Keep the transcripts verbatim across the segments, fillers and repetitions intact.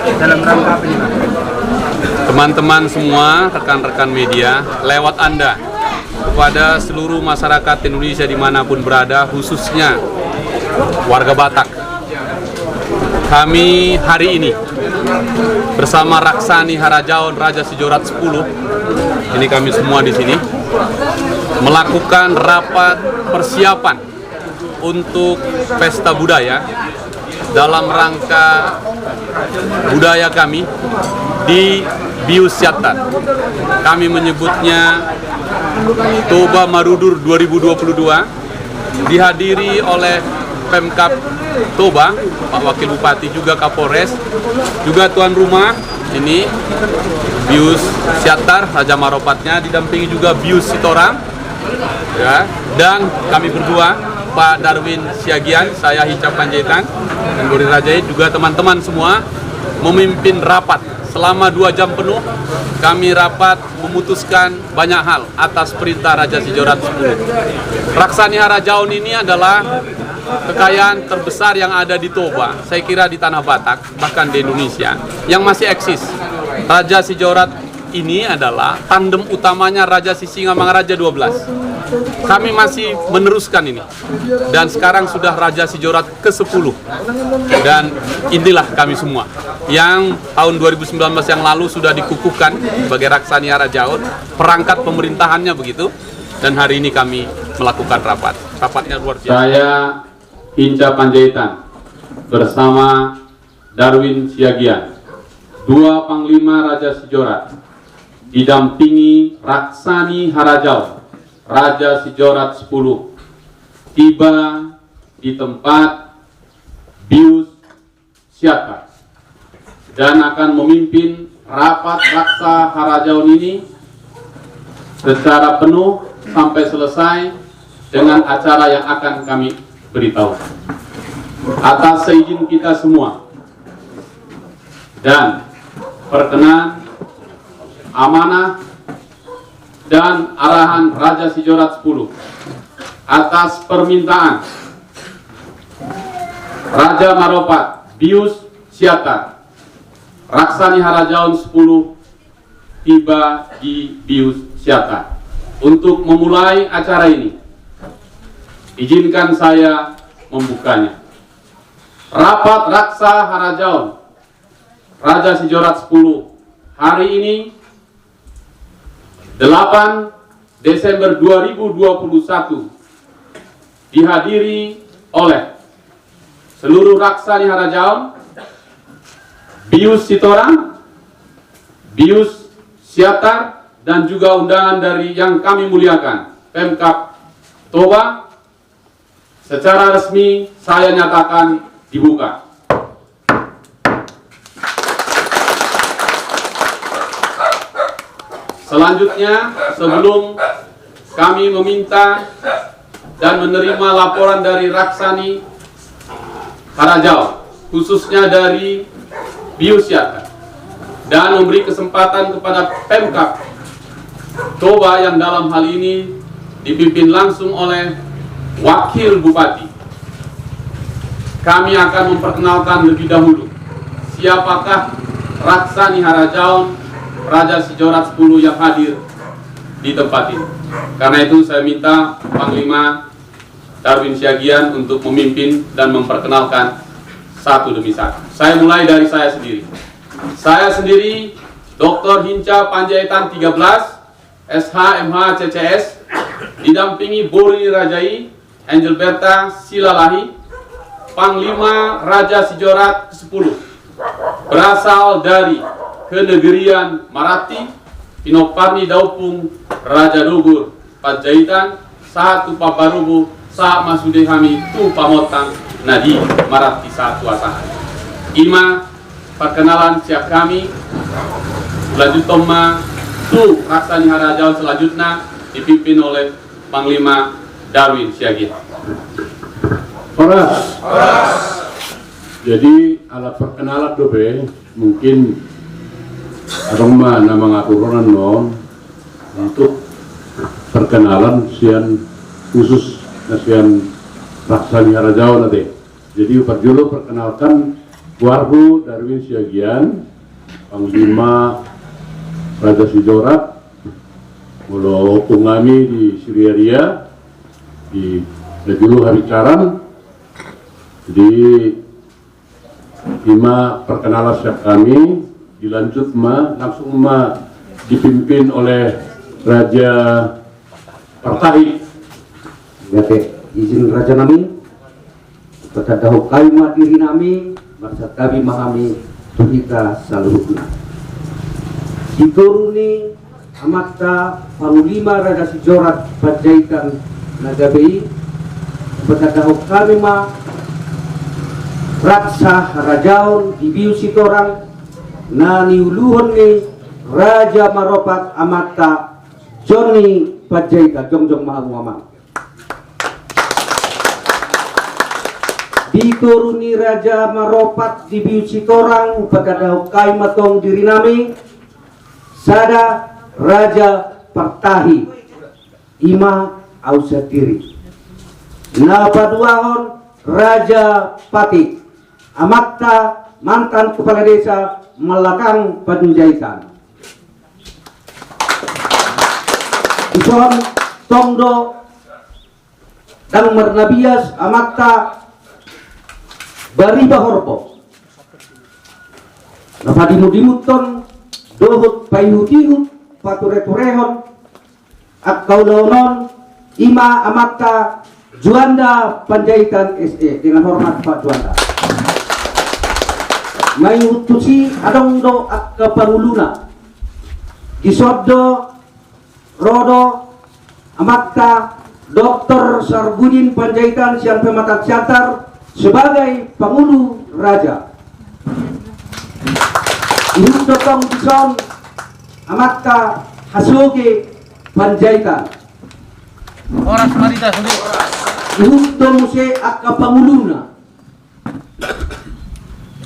Dalam rangka apa ini, Pak? Teman-teman semua, rekan-rekan media, lewat Anda, kepada seluruh masyarakat Indonesia dimanapun berada, khususnya warga Batak. Kami hari ini bersama Raksani Harajaon Raja Sijorat sepuluh, ini kami semua di sini, melakukan rapat persiapan untuk pesta budaya dalam rangka budaya kami di Bius Siatar. Kami menyebutnya Toba Marudur dua ribu dua puluh dua, dihadiri oleh Pemkab Toba, Pak Wakil Bupati, juga Kapolres, juga tuan rumah ini Bius Siatar, Raja Maropatnya, didampingi juga Bius Sitorang, ya, dan kami berdua, Pak Darwin Siagian, saya Hinca Panjaitan, dan Borin Rajait, juga teman-teman semua memimpin rapat selama dua jam penuh. Kami rapat memutuskan banyak hal atas perintah Raja Sijorat sepuluh. Raksani Harajaon ini adalah kekayaan terbesar yang ada di Toba, saya kira di Tanah Batak, bahkan di Indonesia, yang masih eksis. Raja Sijorat ini adalah tandem utamanya Raja Sisingamangaraja dua belas. Kami masih meneruskan ini. Dan sekarang sudah Raja Sijorat kesepuluh. Dan inilah kami semua yang tahun dua ribu sembilan belas yang lalu sudah dikukuhkan sebagai Raksani Harajaon, perangkat pemerintahannya begitu. Dan hari ini kami melakukan rapat. Rapatnya luar biasa. Saya Hinca Panjaitan bersama Darwin Siagian, dua Panglima Raja Sijorat, didampingi Raksani Harajaon Raja Sijorat sepuluh, tiba di tempat Bius Siatar dan akan memimpin rapat Raksa Harajaon ini secara penuh sampai selesai dengan acara yang akan kami beritahu. Atas seizin kita semua dan perkenan, amanah, dan arahan Raja Sijorat sepuluh, atas permintaan Raja Maropat Bius Siatar, Raksani Harajaon sepuluh tiba di Bius Siatar. Untuk memulai acara ini, izinkan saya membukanya. Rapat Raksa Harajaon Raja Sijorat sepuluh hari ini, delapan Desember dua ribu dua puluh satu, dihadiri oleh seluruh Raksani Harajaon, Bius Sitorang, Bius Siatar, dan juga undangan dari yang kami muliakan, Pemkab Toba. Secara resmi saya nyatakan dibuka. Selanjutnya, sebelum kami meminta dan menerima laporan dari Raksani Harajaon, khususnya dari Bius Siatar, dan memberi kesempatan kepada Pemkab Toba yang dalam hal ini dipimpin langsung oleh Wakil Bupati. Kami akan memperkenalkan lebih dahulu siapakah Raksani Harajaon Raja Sijorat sepuluh yang hadir di tempat ini. Karena itu, saya minta Panglima Darwin Siagian untuk memimpin dan memperkenalkan satu demi satu. Saya mulai dari saya sendiri. Saya sendiri, Doktor Hinca Panjaitan tiga belas, S H, M H, C C S, didampingi Boru ni Raja i, Angel Berta Silalahi, Panglima Raja Sijorat kesepuluh, berasal dari kenegerian Maratti, pinompar ni Daompung Raja Dogor Panjaitan, sahat tu pambarobo, sahat ma sude hami tu pamontang na di Maratti sahat tu asahan. I ma perkenalan sian hami. Lanjuthon ma tu Raksani Harajaon selanjutna, dipimpin oleh Panglima Darwin Siagian. Horas. Horas. Jadi, ala perkenalan dope, mungkin adong ma na mangatur on annon untuk perkenalan sian khusus na sian Raksani Harajaon ate. Jadi, parjolo perkenalkan Goarhu Darwin Siagian, Panglima Raja Sijorat, molo ompung hami di Siriaria, di na jolo habicaran. Jadi, ima perkenalan sian hami, dilanjut ma, langsung ma dipimpin oleh Raja Partahi. Oke, izin raja nami, patandahon hami ma diri nami, marsantabi ma hami tu hita saluhutna. Di toru ni amanta Panglima Raja Sijorat Panjaitan na gabe i, patandahon hami ma raksa harajaon di Biu Sitorang na niuluhon ni Raja Maropat amanta Joni Panjaitan. Jongjong ma hamu amang. Di toru ni Raja Maropat di Biu Sitorang, patandahon hami ma tong diri nami, sada Raja Partahi, ima au sandiri. Na paduahon Raja Patik, amanta mantan kepala desa Malakang Panjaitan. Dison tong do dang marnabias amanta Bariba Horbo. Na padimudimuthon dohot paihutihut patureturehon angka ulaon on, ima amanta Juanda Panjaitan S E. Dengan hormat Pak Juanda. Maihuthon tusi adong do angka panguluna. Dison do ro do amanta Doktor Sarbudin Panjaitan sian Pematang Siantar sebagai pangulu raja. Ihut do tong dison amanta Hasoge Panjaitan. Horas ma di hita sude. Ihut do muse angka panguluna.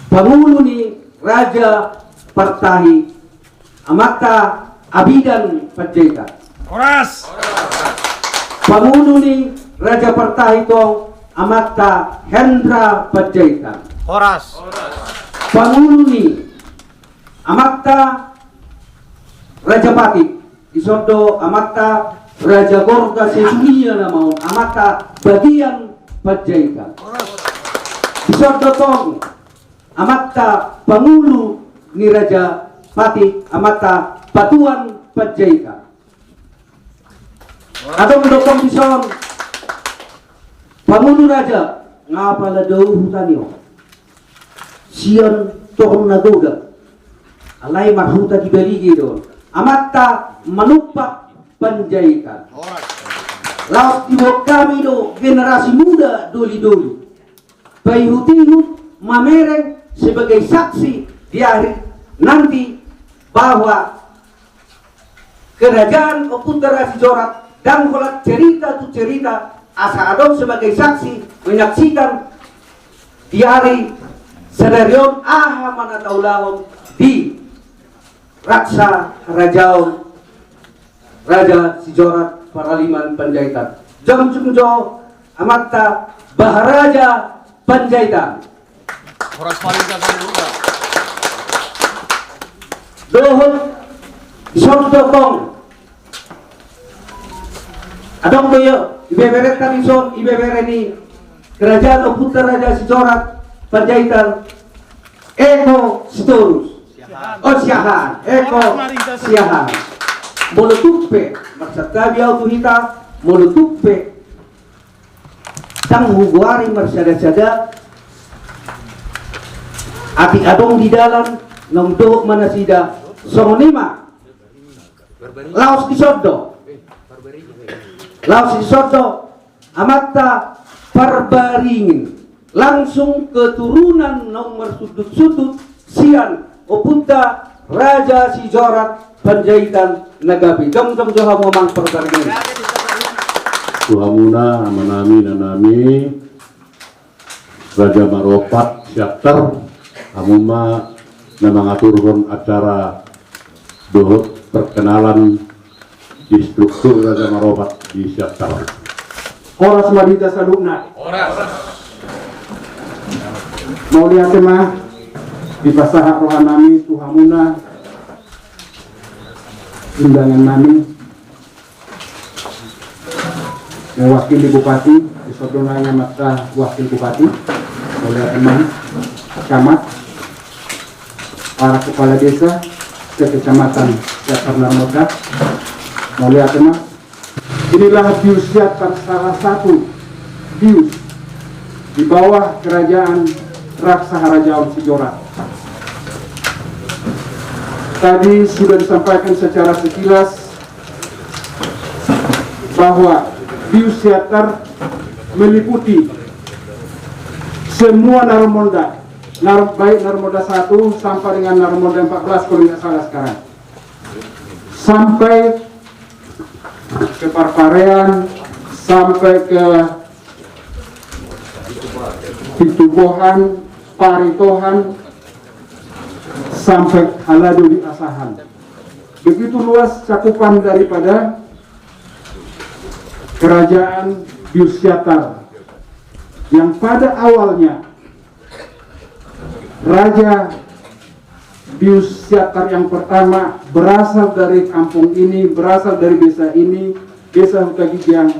Pangulu ni Raja Partahi, amanta Abidan Panjaitan. Horas. Pangulu ni Raja Partahi tong, amanta Hendra Panjaitan. Horas. Pangulu ni amanta Raja Patik, dison do amanta Raja Gorga sedunia nama on, amanta Bagian Panjaitan. Dison do tong amanta pangulu ni Raja Patik, amanta Patuan Panjaitan. Adong do tong dison pangulu raja, nga pala dao huta ni on. Sian Tornagoga. Alai marhuta di Balige do on. Amanta Manumpak Panjaitan. Laos diboan hami do generasi muda doli-doli. Paihutihut mamereng sebagai saksi di hari nanti bahwa kerajaan Ompunta Raja Sijorat ndang holan cerita tu cerita, asa adong sebagai saksi menyaksikan di ari sadari on aha ma na taulahon di raksa harajaon Raja Sijorat Paraliman Panjaitan. Jongjong jo amanta Baharaja Panjaitan. Horas ma di hita saluhutna. Dohot dison do tong, adong do i ibeberenta dison, ibebere ni kerajaan Ompunta Raja Sijorat Panjaitan, Eko Sitorus. Oh, Siahaan. Eko Siahaan. Molo tung pe marsantabi ahu tu hita, molo tung pe ndang hugoari marsada-sada, atik adong di dalan naung dohot ma nasida, songon i ma. Laos dison do, laos dison do amanta Parbaringin, langsung keturunan naung marsundut-sundut sian Ompunta Raja Sijorat Panjaitan na gabe. Jongjong jo hamu amang Parbaringin. Tu hamuna amanami, inanami, Raja Maropat Siantar, hamu ma na mangaturhon acara dohot perkenalan di struktur Raja Maropat di Siantar. Horas ma di hita saluhutna. Horas. Mauliate ma. Dipasahat roha nami tu hamuna, undangan nami, mewakili Bupati, di sodo nai amanta Wakil Bupati, mauliate ma, Camat, para kepala desa sekecamatan, sekecamatan Marmonda, mauliate ma. Inilah bius Siantar, salah satu bius di bawah kerajaan Raksa Harajaon Sijorat. Tadi sudah disampaikan secara sekilas bahwa bius Siantar meliputi semua Narmonda, Nar-, baik Narmonda satu sampai dengan Narmonda empat belas kalau tidak salah sekarang. Sampai ke Parparean, sampai ke Pitubohan, Paritohan, sampai halado di Asahan. Begitu luas cakupan daripada kerajaan bius Siantar, yang pada awalnya Raja bius Siantar yang pertama berasal dari kampung ini, berasal dari desa ini, Desa Hutagiang,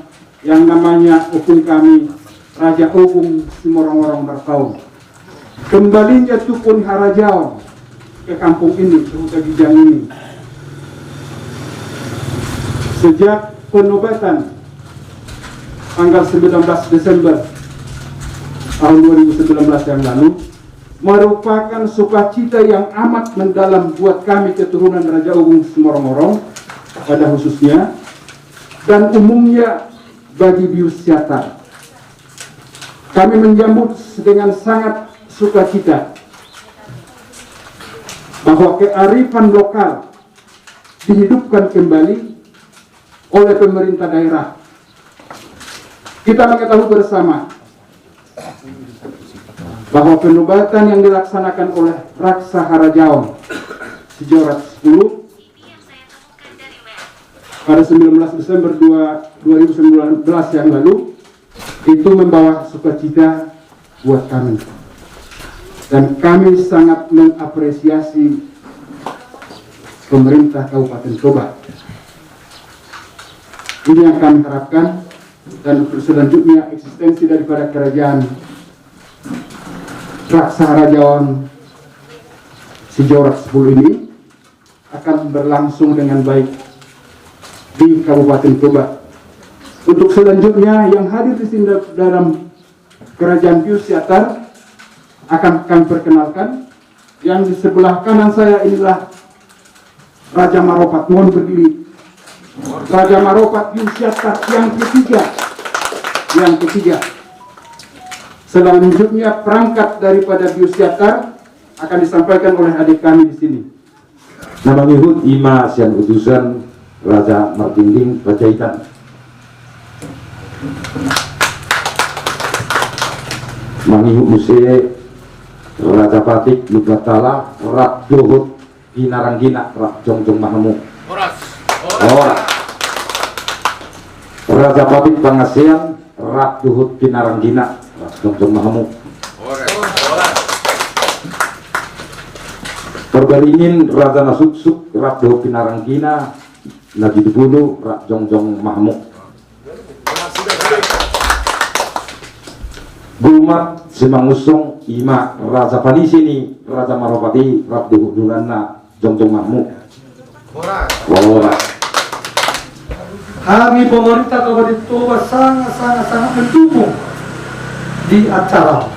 yang namanya opung kami, Raja Ogung Simorongorong Marpaung. Kembalinya Tupul Harajaon ke kampung ini, ke Hutagiang ini, sejak penobatan tanggal sembilan belas Desember tahun dua ribu sembilan belas yang lalu, merupakan sukacita yang amat mendalam buat kami keturunan Raja Ogung Simorongorong pada khususnya, dan umumnya bagi bius Siantar. Kami menyambut dengan sangat sukacita bahwa kearifan lokal dihidupkan kembali oleh pemerintah daerah. Kita mengetahui bersama bahwa penobatan yang dilaksanakan oleh Raksa Harajaon Sijorat sepuluh pada sembilan belas Desember dua, dua ribu sembilan belas yang lalu itu membawa sukacita buat kami. Dan kami sangat mengapresiasi pemerintah Kabupaten Toba. Ini yang kami harapkan, dan untuk selanjutnya eksistensi daripada kerajaan Raksa Harajaon Sijorat sepuluh ini akan berlangsung dengan baik di Kabupaten Toba. Untuk selanjutnya yang hadir di sini dalam kerajaan bius Siantar akan kami perkenalkan. Yang di sebelah kanan saya inilah Raja Maropat, mohon berdiri. Raja Maropat bius Siantar yang ketiga. Yang ketiga. Selanjutnya perangkat daripada bius Siantar akan disampaikan oleh adik kami di sini. Na mangihut i ma sian utusan Raja Marginding Panjaitan. Mangihut muse Raja Patik Lumban Tala rap dohot pinaranggina, rap jongjong ma hamu. Horas. Horas. Raja Patik Pangasean rap dohot pinaranggina, rap jongjong ma hamu. Parbaringin Raja Nasuksuk rap dohot pinaranggina, Nabidubulu, rap jongjong ma hamu. Gomat Simangunsong, i ma Raja Panisi ni Raja Maropat i, rap dohot donganna, jongjong ma hamu. Horas. Hami pemerintah Kabupaten Toba sangat, sangat, sangat mendukung di acara.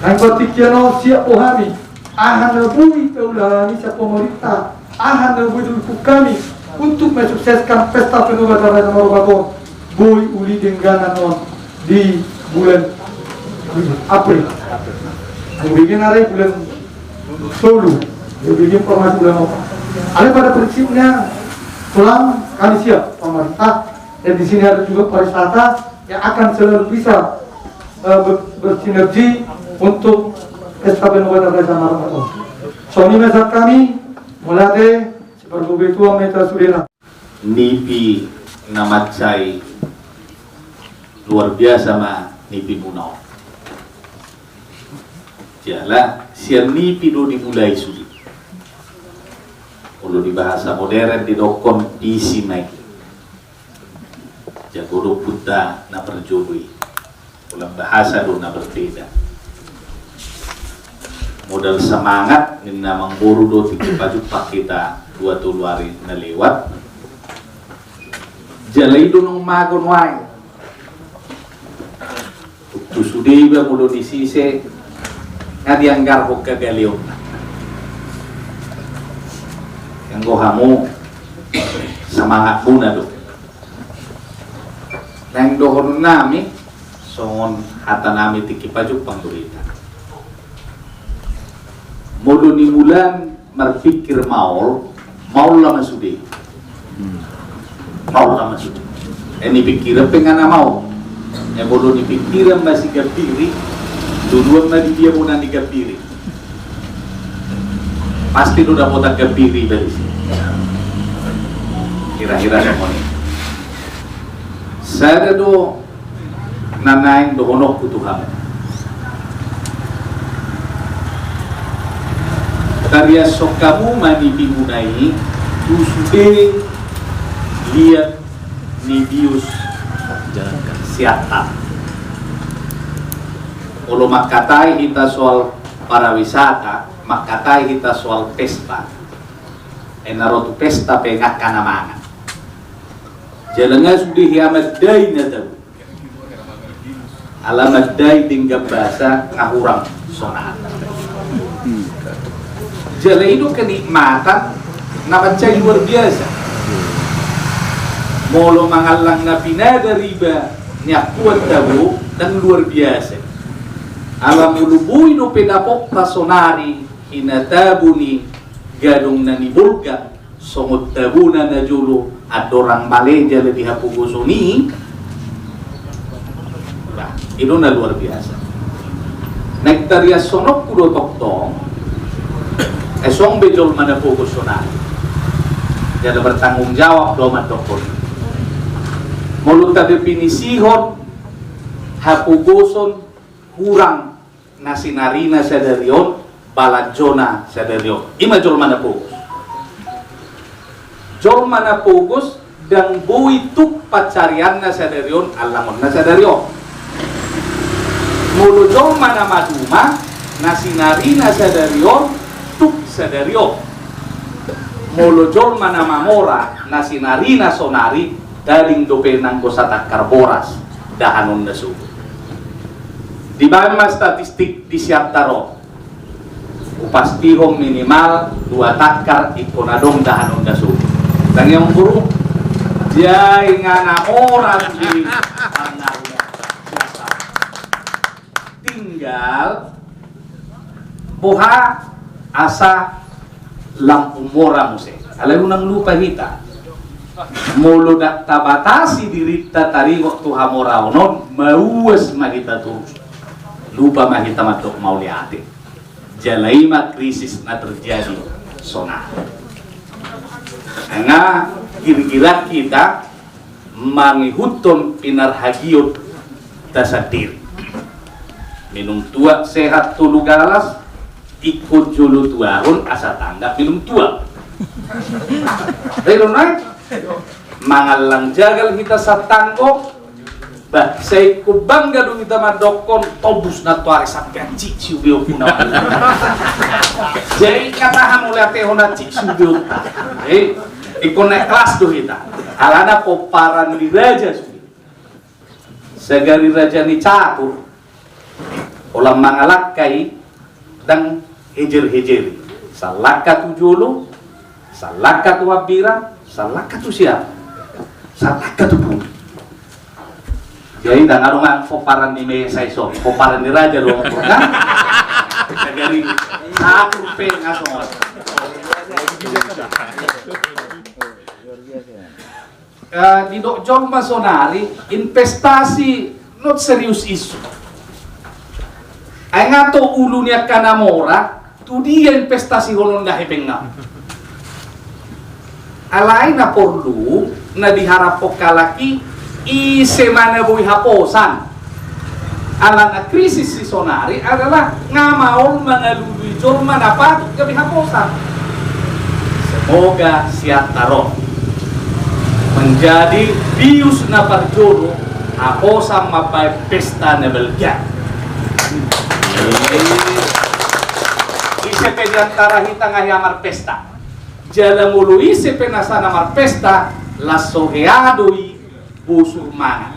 Naeng partingkian on siap do hami, aha na boi diula hami sian pemerintah, aha na boi diukur hami untuk mensukseskan pesta penobatan Raja Maropat on, boi uli dengganan on di bulan April. Mubege nari bulan tolu, mubege informasi bulan opat. Alai pada prinsipnya, tulang, kami siap, pemerintah, dan di sini ada juga pariwisata yang akan selalu bisa, eh, ber-, bersinergi untuk pesta penobatan Raja Maropat on. Songon i ma sian hami, mauliate, sipargogoi Tuhan ma hita sudena. Nipi na mansai, luar biasa ma nipimuna on. Jala Sian nipi do dimulai sude. Molo di bahasa modern didokkon visi ma i. Jago do ompunta na parjolo i. Holan bahasa do na berbeda. Modal semangat ninna amangboru do tingki pajumpang hita dua tolu ari na lewat. Jala i do naung mago nuaeng. Tung tu sude iba molo di sise nga dianggarhon hagaleonna. Anggo hamu semangatmuna do. Naeng dohononnami songon hatanami tingki pajumpang do hita. Molo nimulan marpikir maol, maol nama sude. Maol nama sude. Eh, ni pikiran pe nga na maol. Eh, molo ni pikiran masigambiri, duluan ma di dia bona ni gambiri. Pasti do dapotan gambiri dari sini. Kira-kira songon i. Sada do na naeng dohononku tu hamu. Tariashon hamu ma nipimuna i tu sude liat ni bius Siantar. Olo mangkatai hita soal pariwisata, mangkatai hita soal pesta. Ai na ro tu pesta pe nga angka na mangan. Jala nga sude hea mandai na tabo. Ala mandai denggan basa nga hurang sonari. Jala i do kenikmatan na mansai luar biasa. Molo mangallang na pinadar iba ni angkuan tabo, ndang luar biasa. Ala molo boi dope dapotta sonari hea na tabo ni gadong na nibolgang, songon tabona na jolo andorang male jala di hapogoson i. Bah, i do na luar biasa. Naeng tariashononku do tongtong, eh, songon be jolma na pogos sonari. Jala bertanggung jawab do mandokkon. Molo tadefinisihon hapogoson hurang na sinarina sadari on, balanjona sadari on. I ma jolma na pogos. Jolma na pogos ndang boi tuk pansarianna sadari on, allangonna sadari on. Molo jolma na maduma, na sinarina sadari on, tuk sadari on. Molo jolma na mamora, na sinarina sonari, tading dope nanggo satangkar boras dahanonna sogot. Dibaen ma statistik di Siantar on. Hupastihon minimal dua tangkar ingkon adong dahanonna sogot. Tangiang guru, jai nga na mora tu di parnaruna. Tinggal boha asa lam umora muse. Alai unang lupa hita. Molo ndang tabatasi dirinta taringot tu hamoraon on, mauas ma hita torus. Lupa ma hita mandok mauliate. Jala i ma krisis na terjadi sonari. Nga girgiran hita mangihuthon pinarhagionta sandiri. Minum tuak sehat tolu galas, ingkon jolo tuahon asa tanggap minum tuak. Rai do nai? Mangallang jagal hita satanggo, bah, sai ingkon bangga do hita mandokkon, tobus nantoari sampe ancik siubeonku na. Jadi kata hamu lihat tehon ancik siubeonta. Eh, ingkon naik kelas do hita. Alana pomparan ni raja sude. Sagari raja ni catur, holan mangalangka i ndang hejer-hejeri. Salangka tu jolo, salangka tu hambirang, salangka tu siamun, salangka tu pudi. Jadi ndang adong pomparan ni mesa i son, pomparan ni raja do, kan? Sagari catur pe nga songon. Eh, didok jolma sonari, investasi not serious issue. Ai nga to ulu ni angka na mora, tu dia investasihonon da hepeng na. Alai na porlu na diharaphon halak i, ise ma na boi haposan. Alana krisis di saonari adalah nga maol mangalului jolma na patut gabe haposan. Semoga Siantar on menjadi bius na parjolo, haposan mambaen pesta na balga. Ise pe di antara hita nga hea marpesta. Jala molo ise pe na sana marpesta, laos so hea do i bosur mangan.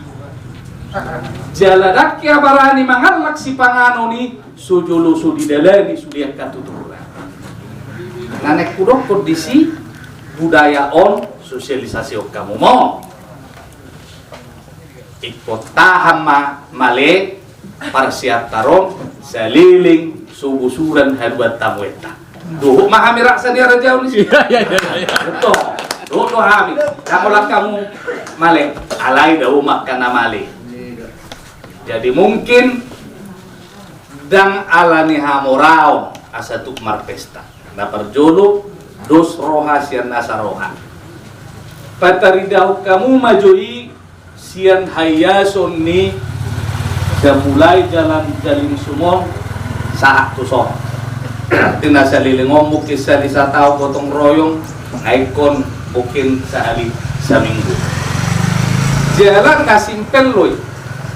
Jala ndang hea barani mangallang sipanganon i, so jolo so didalani sude angka tuturna. Na naeng hudokkon disi, budaya on sosialisasihon hamu ma on. Ingkon tahan ma male parsiantar on saleleng so bosuran haduan tamuenta. Dohot ma hami rap sian harajaon i. Iya, iya, iya, iya. Betul. Dohot do hami. Ndang holan hamu male. Alai dao ma angka na male. Jadi mungkin ndang ala ni hamoraon asa tuk marpesta. Na parjolo, dos roha sian nasa roha. Pataridahon hamu ma jo i sian haiason ni, sian mulai jalan Jalinsum on sahat tu son. Artina saleleng on mungkin sahali sataon gotong royong, nga ingkon mungkin sahali saminggu. Jalan na simpel do i.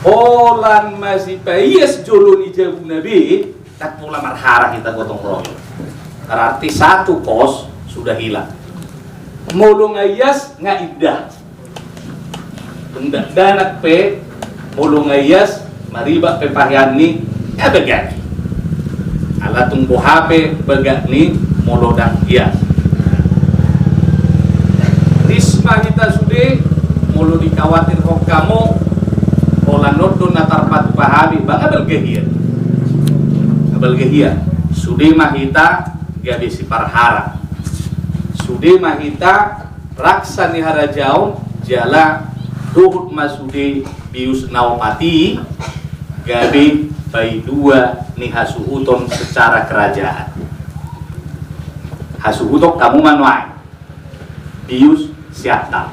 Holan masipaias jolo ni jabuna be, ndang pola marhara hita gotong royong. Berarti satu kos sudah hilang. Molo nga ias, nga indah. Tung dakdanak pe, molo nga ias, maribak pe pahean ni, nga bagak. Ala tung boha pe bagak ni, molo ndang ias. Ris ma hita sude, molo dikhawatirhon hamu, holan on do na tarpatupa hami, ba nga balga hea. Nga balga hea. Sude ma hita gabe siparhara. Sude ma hita raksa ni harajaon, jala dohot ma sude bius na opat i gabe paidua ni hasuhuton secara kerajaan. Hasuhuton hamu ma nuaeng. Bius Siantar.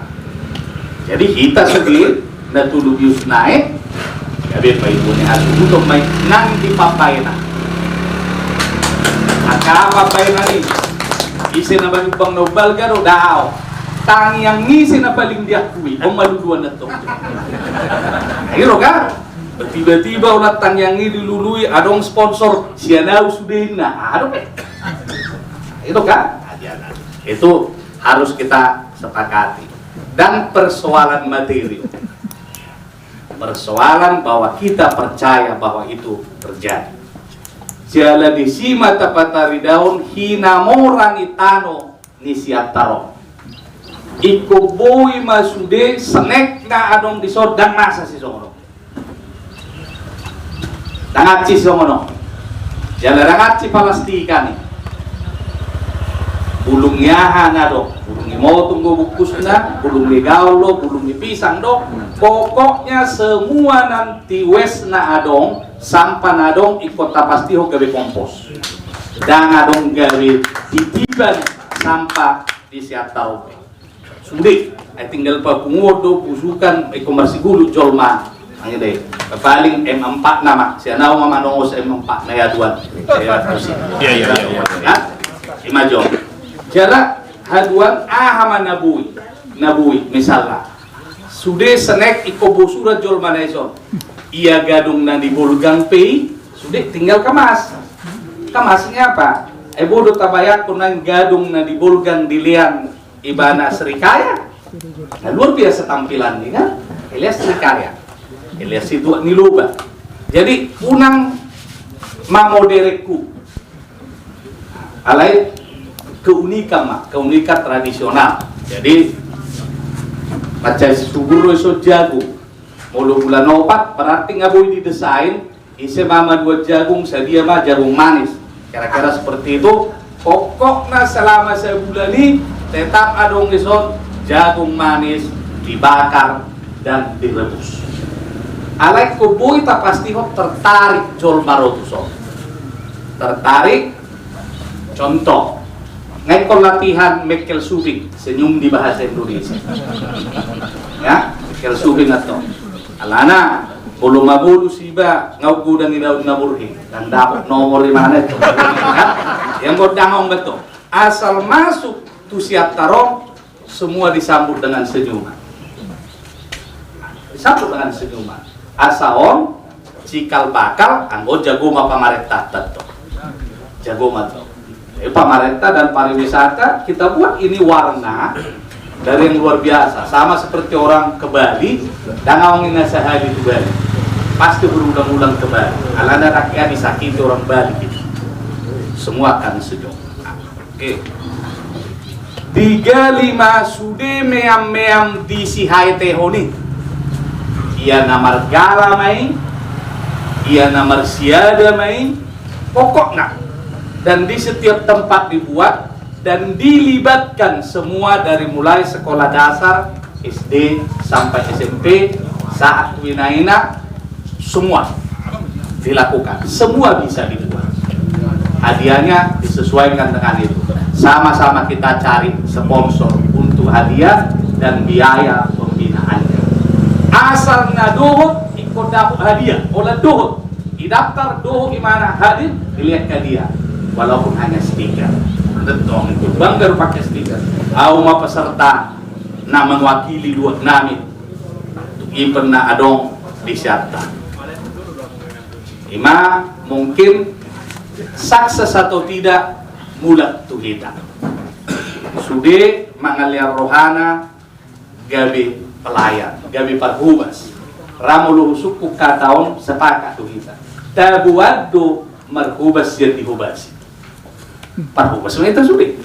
Jadi hita sude na tolu bius nai, gabe paidua ni hasuhuton ma i nang di pambaenan. Angka aha pambaenan i? Ise na paling umbang na umbalga do, dao. Tangiang ni ise na paling diakui, on ma luluan na tong. Ayo kan? Tiba-tiba holan tangiang i dilului, adong sponsor, sian au sude inna. Adong pe. Itu kan? Itu harus kita sepakati. Dan persoalan materi. Persoalan bahwa kita percaya bahwa itu terjadi. Jala disi ma tapataridahon hinamora ni tano ni Siantar on. Ingkon boi ma sude senek na adong dison, ndang masa sisongon on. Ndang hansit sisongon on. Jala ndang hansit palastikan i. Bulung ni aha na adong, bulung ni motung do bungkusna, bulung ni gaol do, bulung ni pisang do. Pokoknya semua nanti waste na adong, sampah na adong, ingkon tapastihon gabe kompos. Ndang adong gabe titiban sampah di Siantar on. Sude, ai tinggal papunguon do, busukan, ingkon marsigulut jolma. Nang i do. Paling M empat nama, sian au ma manongos M empat na i haduan. Iya, iya, iya, iya. Hah? Ima jo. Jala haduan aha ma na boi, na boi, misalna. Sude senek ingkon bosuran jolma na dison. Ia gadung na di bolgang pe i, sude tinggal kemas. Kemas ni apa? Ai boi do tabayangkon nang gadung na di bolgang dilean ibana Srikaya. Nah, luar biasa tampilan ni kan? Ilean Srikaya. Ilean situak ni loba. Jadi unang mamoderekku. Alai keunikan ma, keunikan tradisional. Jadi mansai subur do dison jagung. Molo bulan opat berarti nga boi didesain, ise ma manuan jagung, sadia ma jagung manis. Kira-kira seperti itu. Pokokna selama sabulan i tetap adong dison jagung manis dibakar dan direbus. Alai ingkon boi tapastihon tertarik jolma ro tuson. Tertarik, contoh, nga ingkon latihan Michael Suping, senyum di bahasa Indonesia. Ya, Michael Suping atau alana Molo mamolus iba, nga godang i daun na murhi. Ndang dapot nomor i mana itu. Yang godang on betul. Asal masuk tu Siantar on, semua disambut dengan senyuman. Disambut dengan senyuman. Asa on, cikal bakal, anggo jago ma pamarentanta tu. Jago ma tu. Jadi, pamarenta dan pariwisata, kita buat ini warna dari yang luar biasa. Sama seperti orang ke Bali, ndang adong na sahali tu Bali. Pasti berulang-ulang ke Bali. Alana rakyat disakiti orang Bali gitu. Semua akan senyum. Oke. Digali ma sude meam-meam di sihaetehon i. Ia na margala ma i, ia na marsiada ma i, pokokna. Dan di setiap tempat dibuat dan dilibatkan semua dari mulai sekolah dasar, S D sampai S M P, saat tu ina-ina, semua dilakukan, semua bisa dibuat. Hadiahnya disesuaikan dengan itu. Sama-sama kita cari sponsor untuk hadiah dan biaya pembinaannya. Asal na dohot, ingkon dapot hadiah, holan dohot. Didaftar dohot, imana hadir, dilihat ke dia. Walaupun hanya stiker. Tentang itu, bangga pakai stiker. Au ma peserta na mewakili dohot nami. Ipe na adong di Siantar. Ima mungkin sukses atau tidak, mulak tu hita. Sude mangalean rohana gabe pelayan, gabe parhobas. Ra molo husungkun hata on, sepakat tu hita. Taboan do marhobas sian dihobasi. Parhobas ma hita sude.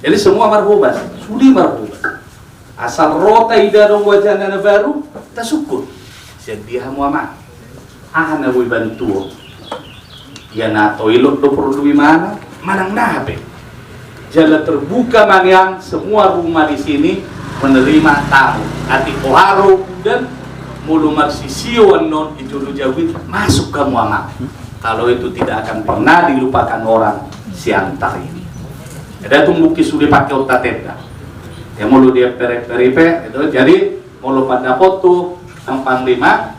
Jadi semua marhobas, sude marhobas. Asal ro taida adong wajahna na baru, tasungkun. Sian dia hamu amang? Aha na boi bantuon? Ia na toilet do porlu imana, manang na hape. Jala terbuka ma nian semua rumah di sini menerima tamu. Atik ho haru dan molo marsisio annon di jolo jabu i, masuk hamu amang. Kalau itu tidak akan pernah dilupakan orang Siantar ini. Ada tumbuki sude pake otak tenda. Ya molo dia pere-, peripe, itu jadi molo pandapot tu Amang Panglima,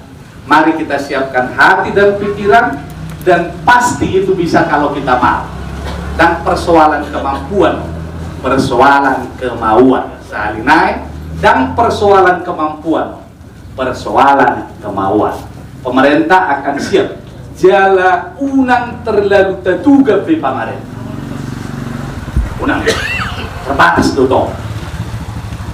mari kita siapkan hati dan pikiran, dan pasti itu bisa kalau kita mau. Dan persoalan kemampuan, persoalan kemauan, sahali nai, dan persoalan kemampuan, persoalan kemauan. Pemerintah akan siap. Jala unang terlalu tatuga pe pamarenta. Unang. Terbatas do tong.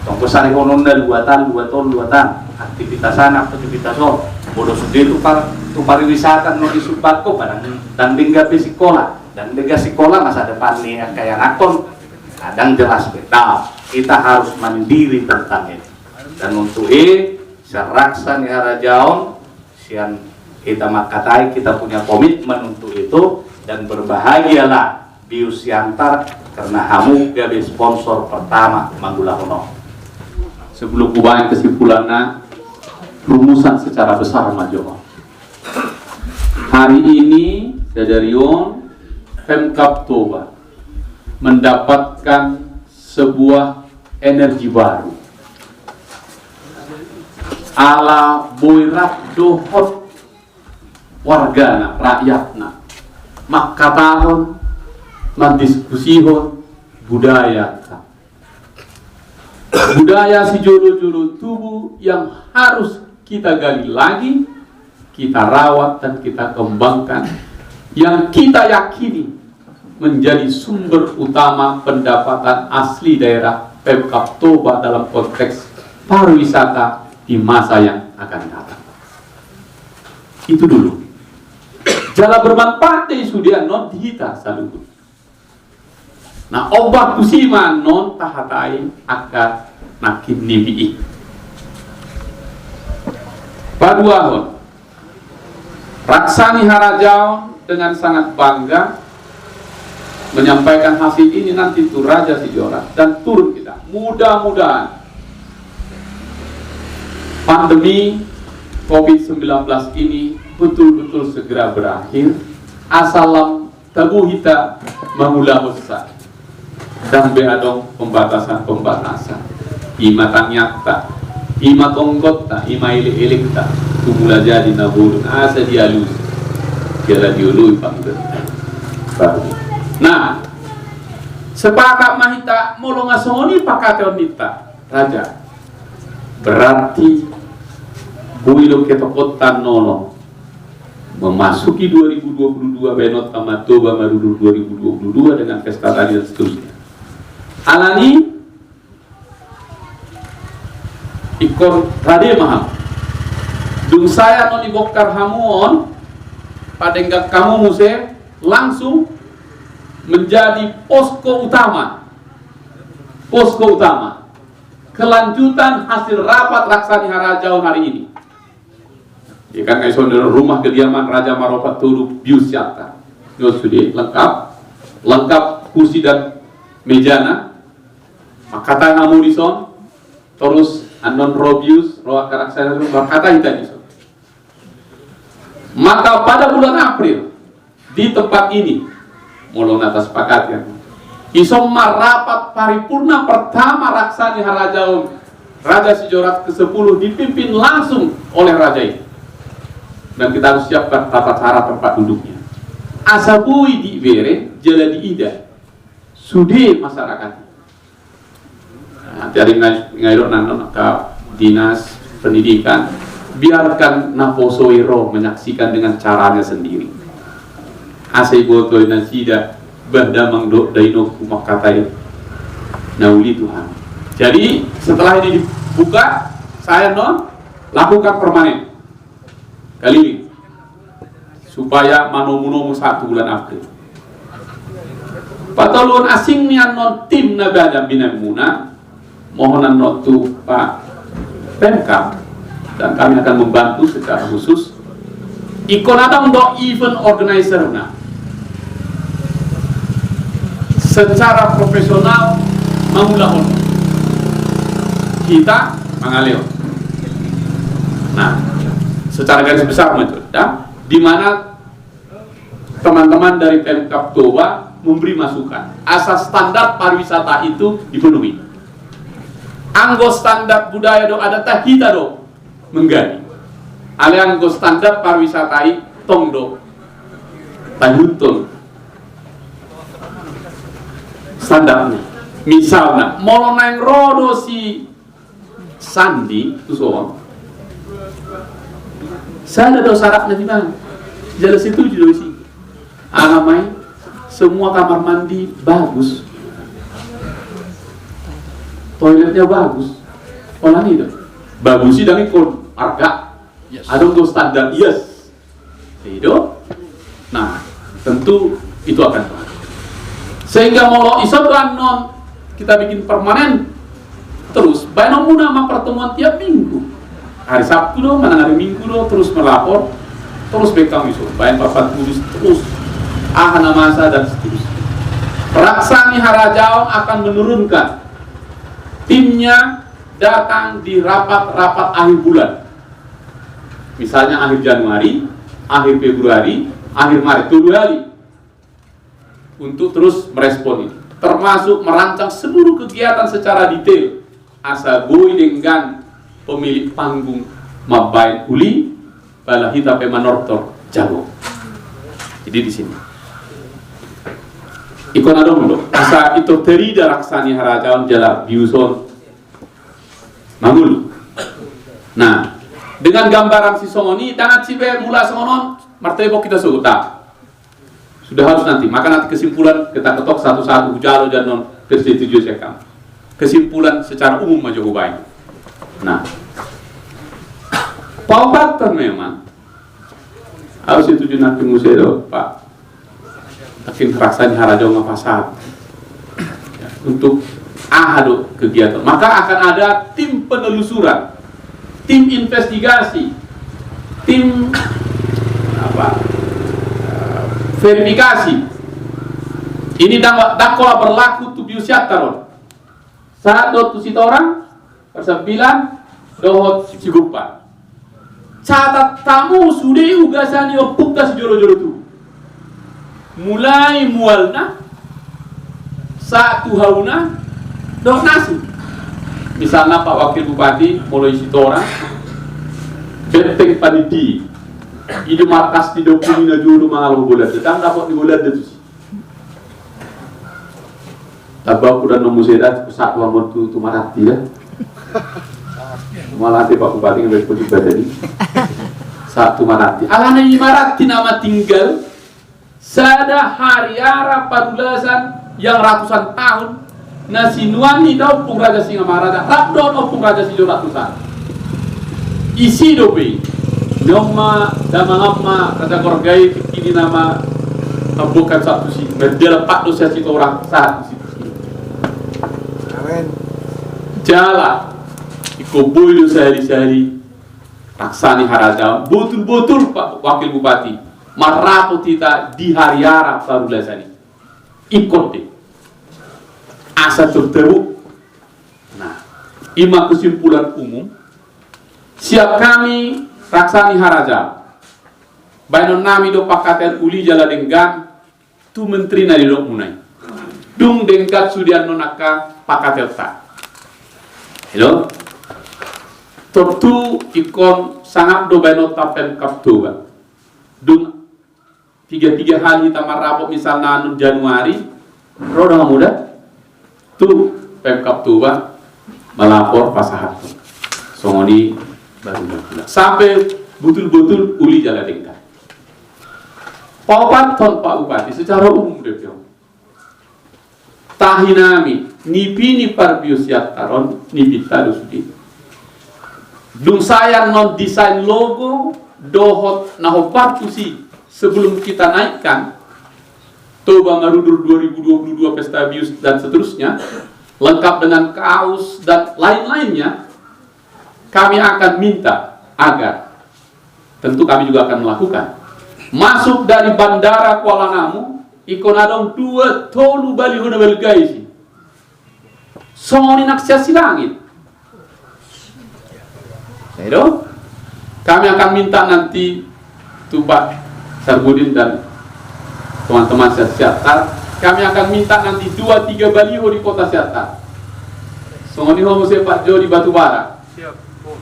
Tong pe sari hononna luatan, luaton, luatan. Aktivitas an, aktivitas on. Molo sude tu par-, tu pariwisata na disumbat ho, padang, ndang denggan pe sikola. Ndang denggan sikola, masa depan ni angka ianakhon. Kadang jelas be. Nah, kita harus mandiri tentang ini. Dan untuk i, sian raksa ni harajaon, sian hita mangkatai, kita punya komitmen untuk itu, dan berbahagialah Bius Siantar karena hamu gabe sponsor pertama mangulahon on. Sebelum hubaen kesimpulanna, rumusan secara besar ma jo. Hari ini, sadari on, Pemkab Toba mendapatkan sebuah energi baru. Ala boi rap dohot wargana, rakyatna, mangkatahon, mandiskusihon budaya. Budaya sijolo-jolo tubu yang harus kita gali lagi, kita rawat dan kita kembangkan, yang kita yakini menjadi sumber utama pendapatan asli daerah Pemkab Toba dalam konteks pariwisata di masa yang akan datang. Itu dulu. Jala bermanfaat do i sude annon di hita saluhut. Nah, ombak tusi ma annon tahatai angka nangkin nipi i. Paduahon, raksa ni harajaon dengan sangat bangga menyampaikan hasil ini nanti tu Raja Sijorat dan turun kita. Mudah-mudahan pandemi covid sembilan belas ini betul-betul segera berakhir, asa lam tabo hita mangulahonsa. Ndang be adong pembatasan-pembatasan. I ma tangiangta, i ma tonggotta, i ma elek-elekta. Tumula jadi na bolon asa dialusi, jala dioloi panggilan. Nah, sepakat ma hita molo nga songon i pangkataion ninta, raja. Berarti boi do ketokonta nono memasuki dua ribu dua puluh dua, baenonta ma Toba Marudur dua ribu dua puluh dua dengan pesta tari dan seterusnya. Alani ingkon rade ma hamu. Dung sae annon dibongkar hamu on, padenggan hamu muse langsung menjadi posko utama. Posko utama kelanjutan hasil rapat Raksa ni Harajaon hari ini. Ya kan, kayak saudara, rumah kediaman Raja Maropat Tolu Bius Siatta. Yo sudah lengkap, lengkap kursi dan mejana. Mangkatai hamu dison, terus annon ro Bius, ro angka raksana, mangkatai hita dison. Maka pada bulan April, di tempat ini, molo na tasepakati, ison ma rapat paripurna pertama Raksa ni Harajaon Raja Sijorat kesepuluh dipimpin langsung oleh raja ini. Dan kita harus siapkan tata cara tempat duduknya. Asa boi dibere jala diida sude masyarakat. Nah, jadi ngai-, ngaidok nang angka dinas pendidikan, biarkan naposo i ro menyaksikan dengan caranya sendiri. Asa iboto nasida bah damang dohot dainongku mangkatai na uli tu hami. Jadi setelah ini dibuka, sae annon lakukan permanen. Keliling. Supaya manomu-nomu saat tu bulan April. Patoluhon, asing ni annon tim na badan binaenmuna, mohon annon tu Pak Pemkab, dan kami akan membantu secara khusus. Ingkon adong do event organizer-na secara profesional mangulahon. Hita mangalehon. Nah, secara garis besar ma itu, ya. Di mana teman-teman dari Pemkab Toba memberi masukan. Asa standar pariwisata itu dipenuhi. Anggo standar budaya dohot adat, hita do menggali. Alai anggo standar pariwisata i tong do taihuthon standarna. Misalna, molo naeng ro do si Sandi tu son, sada do syaratna di mana? Jala setuju do isi. Aha ma i? Semua kamar mandi bagus. Toiletnya bagus. Holan i do. Bagus i ndang ingkon arga. Yes. Adong do standar, yes. I do. Nah, tentu itu akan. Sehingga molo ison do annon kita bikin permanen, terus baenonmuna ma pertemuan tiap minggu. Hari Sabtu do, manang hari Minggu do, terus melapor, terus baen hamu ison, baen papan tulis terus. Aha na masa dan seterusnya. Raksa ni Harajaon akan menurunkan timnya datang di rapat-rapat akhir bulan. Misalnya akhir Januari, akhir Februari, akhir Maret, tolu hali. Untuk terus merespon ini. Termasuk merancang seluruh kegiatan secara detail. Asa boi denggan pemilik panggung mambaen uli, pala hita pe manortor jago. Jadi di sini. Ingkon adong do. Asa ito terida Raksa ni Harajaon jala biuson mangulu. Nah, dengan gambaran si songon i, ndang hansit be mula songon on, martebo hita sogot. Sudah harus nanti, maka nanti kesimpulan kita ketok satu-satu, hujalo annon persetujuan sian hamu. Kesimpulan secara umum ma jo hubaen. Nah, paopathon memang, harus setuju nanti muse do, Pak. Tapi Raksa ni Harajaon nga pasal. Ya, untuk aha do kegiatan. Maka akan ada tim penelusuran, tim investigasi, tim apa, eh, verifikasi. Ini ndang, ndang pola berlaku tu Bius Siatta on. Sahat do tu Sitorang, Parsambilan, dohot Sigompa. Catat hamu sude ugasan ni ompunta sijolo-jolo tubu. Mulai mualna, sahat tu hauna, dohot na asing. Misalna Pak Wakil Bupati, molo i Sitorang, Benteng Panidi. I do markas ni dongkon i na jolo mangalong bolanda. Ndang dapot ni bolanda tusi. Tamba huda na muse da, sahat tu Maranti da. Malah ate Pak Bupati ngambil pojok badan i. Sahat tu Maranti. Alana i Maranti nama tinggal sada hariara parulasan yang ratusan tahun na sinuan ni da Ompung Raja Singamara da rap dohot Ompung Raja Sidoaratusan. Isi dope i. Nion ma damang ma Raja Gorga i, tingki i nama mamboan sahat tusi. Mardalan pat do sian Sitorang sahat tusi. Amen. Jala ingkon boi do sahali-sahali raksa ni harajaon. Botul-botul Pak Wakil Bupati, marrapot hita di hariara parulasan i. Ingkon do asa tor tabo. Nah, i ma kesimpulan umum. Siap hami raksa ni harajaon, baenon nami do pangkataion uli jala denggan tu menteri na nidokmuna i. Dung denggan sude annon angka pangkataionta. Halo? Tontu ingkon sangap do baenonta Pemkab Toba. Dung tiga-tiga hali hita marrapot misalna annon Januari, ro do hamu da tu Pemkab Toba malapor pasahat. Songon i baru berguna. Sampe botul-botul uli jala denggan. Paopathon Pak Bupati secara umum do pe on. Tahi nami, nipi ni parbue Siantar on, nipinta do sude. Dung sae annon desain logo dohot na hombar tusi sebelum kita naikkan Toba Marudur dua ribu dua puluh dua Pesta Bius dan seterusnya, lengkap dengan kaos dan lain-lainnya, kami akan minta agar, tentu kami juga akan melakukan, masuk dari Bandara Kuala Namu, ingkon adong dua tolu baliho na balga isi. Songon i nang sian Silangit. Nah, itu. Kami akan minta nanti tu Pak Sarbudin dan teman-teman Siantar, kami akan minta nanti dua tiga baliho di kota Siantar. Songon i ho muse Pak Jo di Batubara. Siap.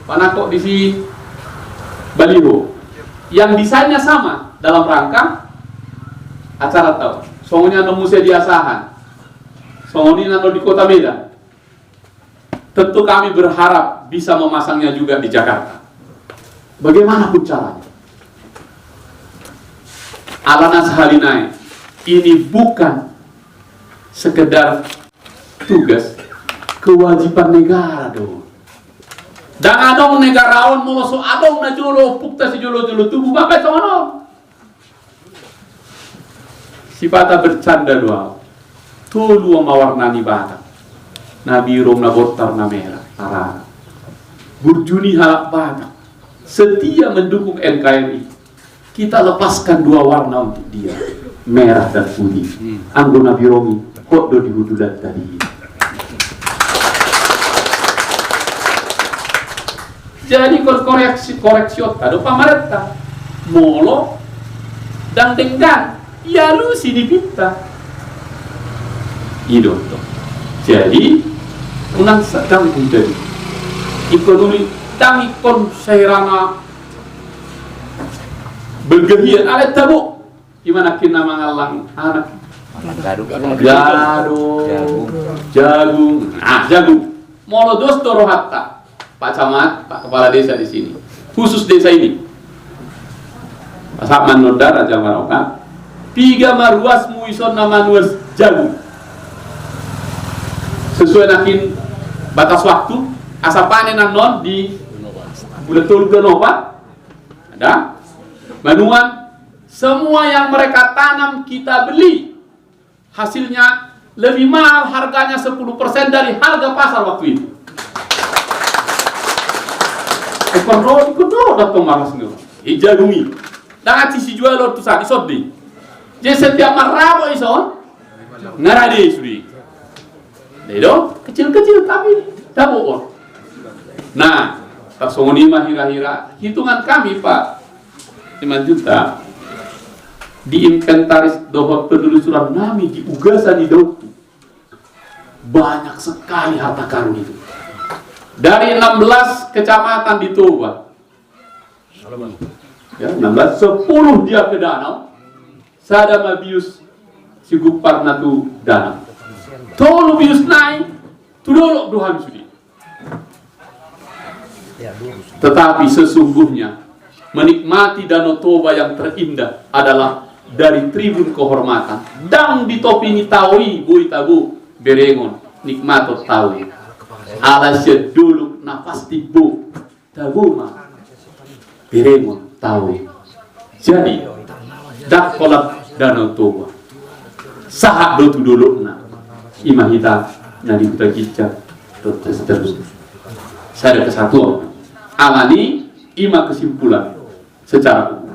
Panangkok disi baliho. Siap. Yang desainnya sama dalam rangka acara tahu. Songon i annon muse di Asahan. Songon i annon di Kota Medan. Tentu kami berharap bisa memasangnya juga di Jakarta. Bagaimanapun caranya. Alana sahali nai, ini bukan sekedar tugas, kewajiban negara do. Ndang adong negarawan molo so adong na jolo ompunta sijolo-jolo tubu, bapak songon on. Sipata bercanda do au. Tolu ma warna ni Batak. Na biru, na bontar, na merah. Arah. Burju ni halak Batak setia mendukung N K R I. Kita lepaskan dua warna untuk dia, merah dan putih. Hmm. Anggo na biru i, hot do di hundulan tadi. Jadi kor-, koreksi, koreksionta do pamarenta. Molo ndang denggan, dialusi nipinta. I do. Jadi unang sedang menjadi. Ingkon uli, ndang ingkon sairana balga hian, alai tabo. Ima nangkin na mangallang anak. Mangallang gadung. Gadung. Jagung. Jagung. Ah, jagung. Molo dos do rohanta, Pak Camat, Pak Kepala Desa di sini, khusus desa ini, Pak Saman Nondar, Raja Maroka, piga ma ruasmu ison na manuas jagung? Sesuai nangkin batas waktu, asa panen annon di bulan tolu, bulan opat. Ada? Manuan, semua yang mereka tanam kita beli. Hasilnya lebih mahal harganya sepuluh persen dari harga pasar waktu itu. Ekor do, ekor do, dapat malas nih. Ija dumi. Ndang aci si jual tu sadi sodi. Jadi setiap marrabo ison, ngarade sudah. Nah, itu kecil-kecil tapi tabo on. Nah, tarsongon i ma hira-hira hitungan kami, Pak Simanjuntak, di inventaris dohot penelusuran nami di ugasan i dauntu. Banyak sekali harta karun itu. Dari enam belas kecamatan di Toba, Ya, enam belas sepuluh dia ke danau, sada ma bius sigumparna tu danau. Tolu bius nai tu dolok do hami sude. Tetapi sesungguhnya menikmati Danau Toba yang terindah adalah dari tribun kehormatan. Ndang ditopingi tao i boi tabo berengon nikmaton tao i. Ala sian dolok na pasti bo tabo ma berengon tao i. Jadi, ndang holan Danau Toba, sahat do tu dolokna. I ma hita na di Huta Ginjang dohot seterusna. Sada kesatuan. Alani i ma kesimpulan secara umum.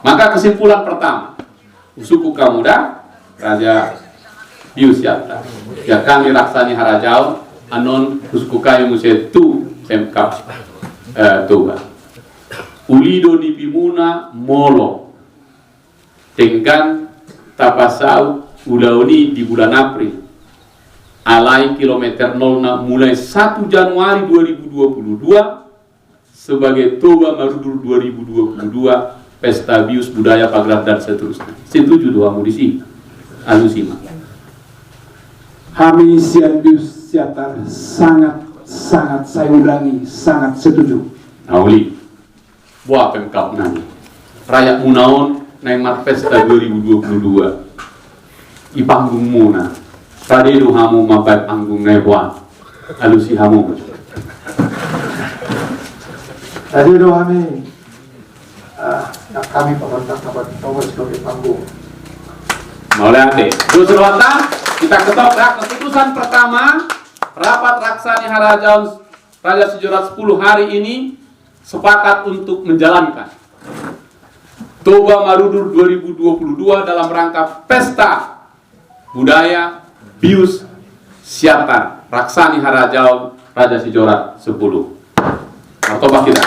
Maka kesimpulan pertama, husungkun hamu da, Raja Bius Siantar. Ya, hami Raksa ni Harajaon, annon husungkun hami muse tu Pemkab, eh, Toba. Uli do nipimuna molo denggan tapasaut ulaon i di bulan April. Alai kilometer nolna mulai satu Januari dua ribu dua puluh dua sebagai Toba Marudur dua ribu dua puluh dua, Pesta Bius Budaya Pagelar dan seterusna. Setuju do hamu disi? Alusi ma. Hami sian Bius Siantar sangat, sangat, saya ulangi, sangat setuju. Na uli. Boa Pemkab nami. Rakyat muna on naeng marpesta dua ribu dua puluh dua. I panggung muna. Pade do hamu mambaen panggung na i boa. Alusi hamu. Pade do hami, ah, na hami pamantak na baru tahu sebagai panggung. Mauliate. Dua selawatan, kita ketok ya, keputusan pertama, rapat Raksa ni Harajaon Raja Sijorat sepuluh hari ini sepakat untuk menjalankan Toba Marudur dua ribu dua puluh dua dalam rangka Pesta Budaya Bius Siantar, Raksa ni Harajaon Raja Sijorat sepuluh. Martopak kita.